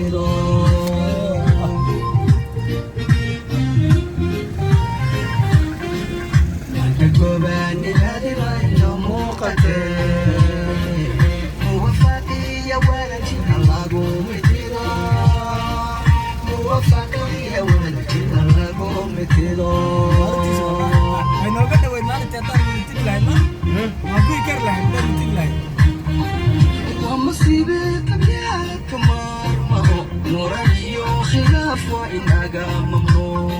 mitido. Maanta gobaanimadii inoo muuqatee, muwafaaqiya wadajirka lagu mitido, muwafaaqiya wadajirka lagu mitido. Way nooga dhaweyd maalintii haddaan mitigi lahayd, ma waan kuyi kari lahayd haddaan mitigi lahayd. Waa masiibe qabyaalad ka maarmao, muran iyo khilaaf waa inaga mamnuuc.